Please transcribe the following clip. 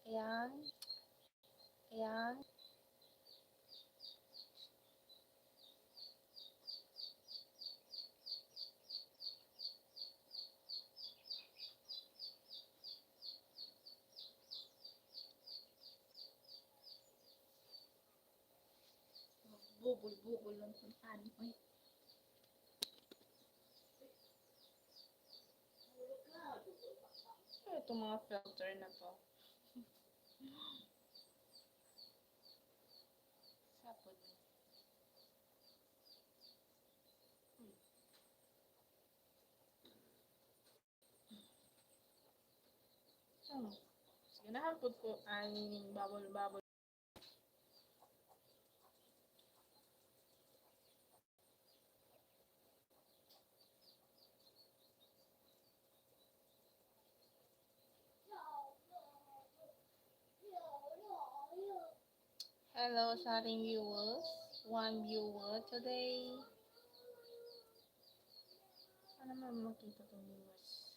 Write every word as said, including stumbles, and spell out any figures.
Ayan. Ayan. Bubol-bubol lang kung ano eh. Itong mga filter na to. Sapon. Hmm. Hmm. Sige, nahapon ko ang bubble-bubble. Hello sa ating viewers. One viewer today. Ano man makita kong viewers?